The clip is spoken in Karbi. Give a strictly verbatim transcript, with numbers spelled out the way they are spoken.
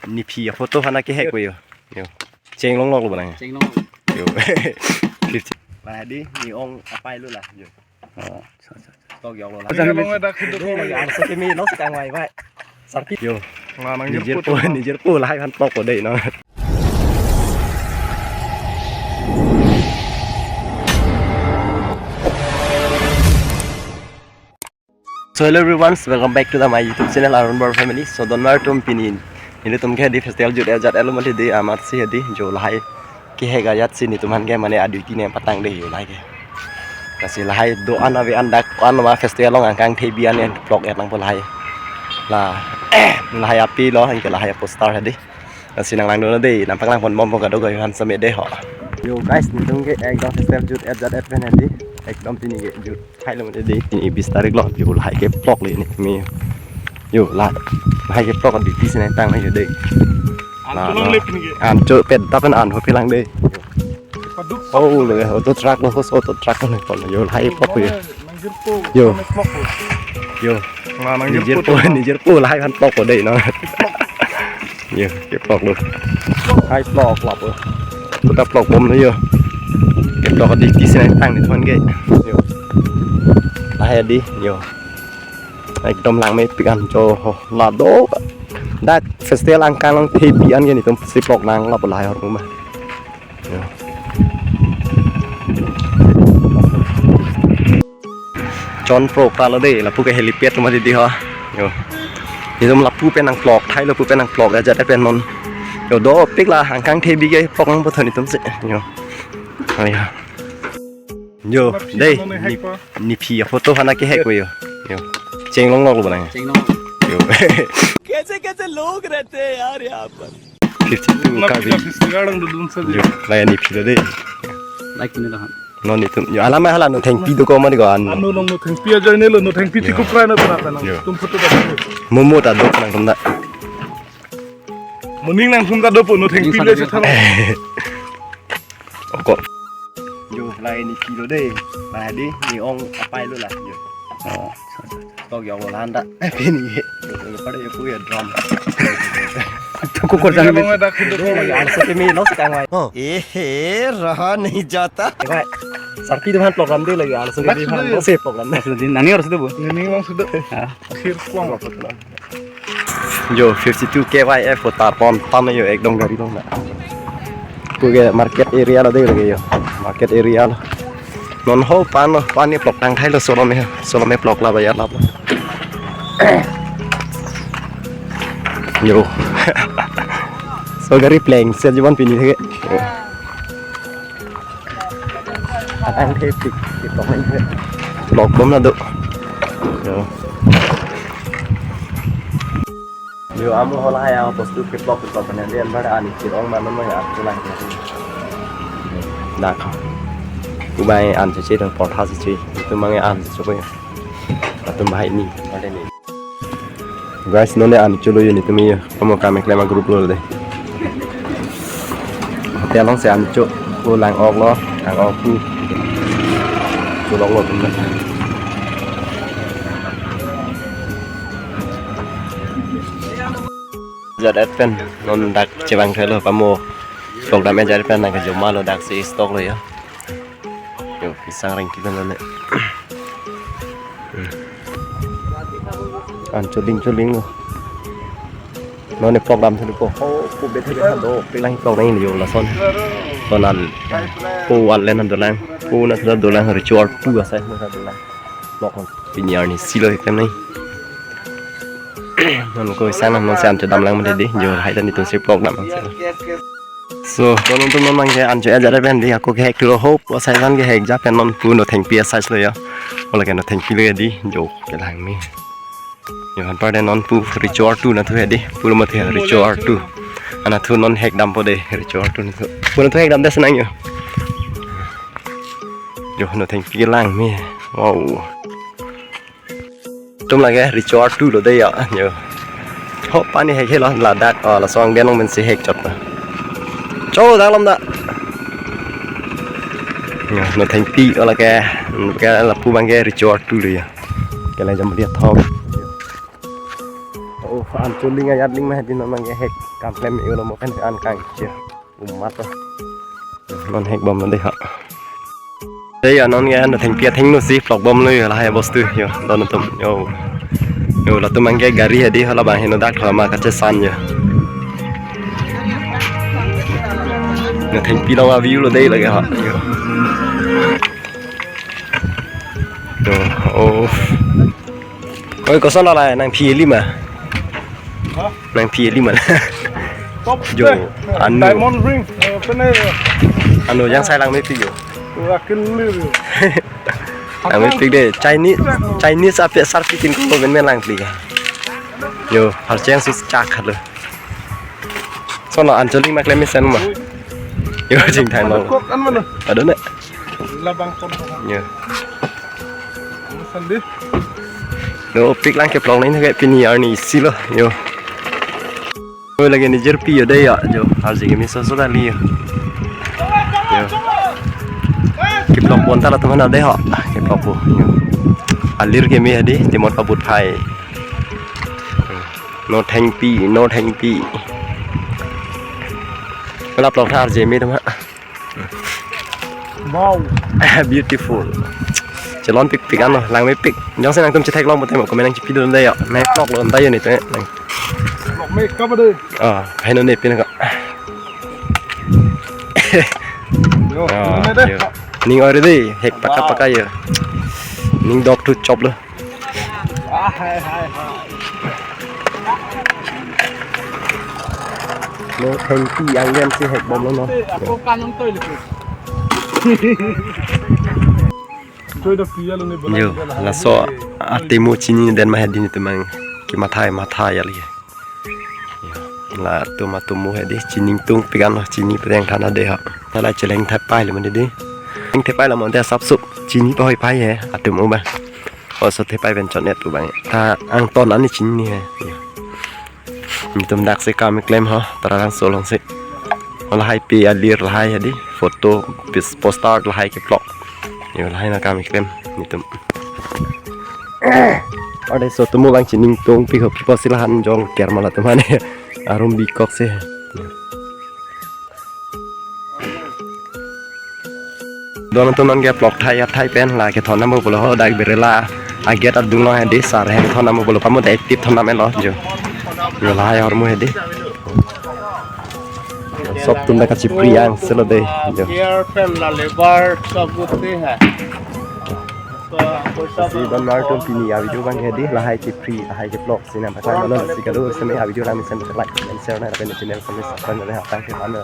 Nephi aphoto aphan ke hek ko yo. Yo. Chenglong lok lo bang. Chenglong. Yo. Fifty. Lah di ni ong apai lo lah. Yo. Oh, sa, sa, sa. Tok yok lo lah. Jan long dak hidup. Dei, arso keme lo sekang wai wai. Sarpi. Yo. Lah nang nijir jirpo, po, nijir po lahai aphan tok ko dei no. So hello everyone, so welcome back to the my YouTube channel Arun Bor Family. So donmar atum pini nelitum ke di festival jut ajat elo mati di amat si di jo lahai kehek ajat si netum aphan ke mane aduti ne patang dei yo lahai ke. Lasi lahai do-an ave an dak an ma festival along angkang thebi an en vlog er nangpo lahai. La lahai api lo anke lahai poster hadi. Lasi nang langdun dei, nang panglang pon bom bom kadokave aphan seme dei ho. Yo guys, netum ke ekdom festival jut ajat pen hadi. Ekdom pini ke jut hai lo mati dei. Pini bis tarik lo, yo lahai ke vlog le netum. Yo la, lahai ke vlog di pis ne tang yo dei. An la, tulang la. Le pini ke. An cho pet tapen an ho pilang dei. Paduk. Oh, le auto truck lo, auto truck lo kon yo lahai vlog yo. Nang jirpo. Yo. Nang vlog ko. Yo. Lah nang nijir jirpo, po, nijir po lahai aphan vlog ko dei no. Yo, ke vlog lo. Hai vlog lapu. Puta vlog bom lo yo. Ke vlog di kisi nang tang netum aphan ke. Yo. Lahai di yo. Ekdom langmepik an jo ho la do. Dak festival angkang along thebi an ke netum si vlog nang lapu lahai hor ma. Yo. Chon pro pra lo dei, lapu ke helipad lo mati di ho. Yo. Netum lapu pen nang vlog, thai lapu pen nang vlog ajat pen non. Yo dopik la angkang thebi ke vlog nangpo tho netum si. Yo. Oh, ya. Yo, dei, ni, nephi aphoto aphan ke hek ko yo. Yo. Chenglong lok lo bang. Chenglong. Yo. कैसे कैसे लोग रहते हैं यार यहाँ पर। Fifty two Karbi. Yo, lahai nephi lo dei. Like ini lah. Non netum. Yo, alam hala no thengpi do ko mari ko an. Ano long no thengpi ajoine lo, no thengpi. Yo. Tiku prai no pernah pernah. Yo. Tum photo ta. Momo ta do nangtum ta. Moning nangtum ta dopo no thengpi le sethang. Oko. Yo, lahai nephi lo dei. Lahai di ni ong apai lo lah. Yo. Oh. Tok yok lo landa. Pini ke. Yo, pada yo punya drum. Tok ko jan. Dei, lagi arso keme lo sekang wai. Oh. Eh, he, raha nahi jata. Wai. Sarpi atum aphan program dei lagi arso keme aphan. Dak sudah. Lo se program dei. Sudah di, nani harus itu, Bu? Nani langsung itu. Ah. Akhir pulang. Yo, fifty two K Y F kota pon tam yo ekdom gari dong na. Pu ke market area lo dei lagi yo. Market area lo. Non ho pan lo, pan ni vlog tang thai lo solom he, solom he vlog la bayar la. Yo. So gari pleng, se jiwan pini the. Atang the pik, pik tok ni the. Vlog bom na do. Yo. Yo, amo hola ya, bos tu ke vlog, vlog na dia, bar ani kirong mana mana ya, pulang. Dak. Kubai an che che dong por ha che che. Itu mangai an che che. Atum bahai ni, ada ni. Guys, nonne an cholo yo netum yo. Kamu kami klema group lo dei. Hotel along si an cho, o lang ok lo, lang ok pu. Cho lok lo tum na. Jat et pen non dak chevang thelo pamo. Vlog dam e jat et pen nang kejoma lo dak si stock lo ya. Yo, pisang rengki kan ne. An choling choling lo. Nonne program thani ko. Oh, ko bethe bethe do, pelang program ini yo lason. Sonan. Ko an len dolang. Ko na dolang, Richard tu asai na dolang. Vlog pini arni silo ikan ni. Non ko isang non si an chodam lang mati di. Jo hai tani tu si program si. So, non tu non mang ke an cho ajat pen di ako ke hek tu lo hope asai san ke hek ja pen non pu no thengpi asai lo ya. Ola ke no thengpi le di jo ke lang mi. Yo han par de non pu Richard tu na thu he di. Pu lo mati Richard tu. Ana thu non hek dampo de Richard tu na thu. Pu no thu hek dam de senang yo. Yo no thengpi lang mi. Wow. Tum lage Richard tu lo de ya. Yo. Ho pani hek helo ladak, ah, laso angdeng along pensi hek chot na. Cho dak lom da. Yo, no thengpi ola ke, ke lapu bang ke Richard tu lo ya. Ke la jam dia thong. Oh, Anchot aling ayat aling ma hedi non abang ke hek kam klem yo lo mo pen an kangchir. Umat to. Non hek bom lo dei ha. Dei ya non ya no thengpi athengno si vlog bom lo yo lahai bostu yo don atum yo. Yo latum abang ke gari hedi halabang heno dak thoma kachesan yo. No thengpi along a-view lo dei lake ha. Yo. Yo. Oh. Oi, koson lo la nangphi eli ma? Ha? Nangphi eli ma? Top Jo, deh. Anu. Diamond ring. Eh, pene. Anu yang sai langmepik yo. Rakil lir. Langmepik dei. Chinese, Chinese ape sarpi kin ko ben men langpli. Yo, harcheng sus chak halo. Sono Anchot aling ma klem mesen ma. Yo, jing thang lo. Kok an mana? Adon ne. Labang kon. Yo. Sandi. Lo pik lang ke vlog ni ke pini arni isi lo. Yo. Oi lake ni jirpi yo dei ya jo. Arje ke mi so so dali yo. Yo. Ke vlog pon ta latum hana dei ho. Ke vlog po. Yo. Alir ke mi hedi timot pabut phai. No thengpi, no thengpi. Wala vlog tha arje mi tama. Wow. Beautiful. Chelon pikpik ano, langmepik. Jongsi nangtum chetheklong pulote mo comment nangchepi dun dei yo. Nang vlog lo anta yo ni te. Vlog me kap dei. Ah, heno ne pin ka. Yo, Ah, ini deh. Yo. Ning ori dei, hek paka paka yo. Ning dok tu chop lo. Ah, hai, hai, hai. No thengpi yang gen si hek bom lo no. Ako kanong toy lagi. Toy da piya lo ni bola. Yo, bola laso hadi. Atemo chini den ma hedi nitum abang ke mathai mathai ya lagi. Yo, latum atum mo hedi chini tung pigan lo chini pideng thana dei ha. Hala cheleng thai pai lo mane dei. Leng thai pai lo mane sapsup chini pahoi pai he atum mo ba. Oso thai pai pen chot net pu abang. Ta angton ani chini he. Yo. Nitum dak si kam klem ho, Taralangso along si. Lahai pi alir lahai hedi, photo, pis, poster lahai ke vlog. Yo lahai na kam klem, nitum. Ade so tumu lang chining tung pi ho, pi posi lahan jong ker mala tumane. Arum bikok si. Don atum non ke vlog thai athai pen la kethon nam pulo ho dak birla a gate adung lo hedi sar he thon nam pulo pamo active thon nam lo jo. Yo lahai ahormu hedi. Sob atum dak kachipri ang selo dei jo. Gear pen la lever sob guti hai. Si don mar atum pini a video abang hedi lahai chipri lahai ke vlog si nang pakai mano si kado seme a video lang mesen like and share na pen channel kami subscribe na hapang ke mano.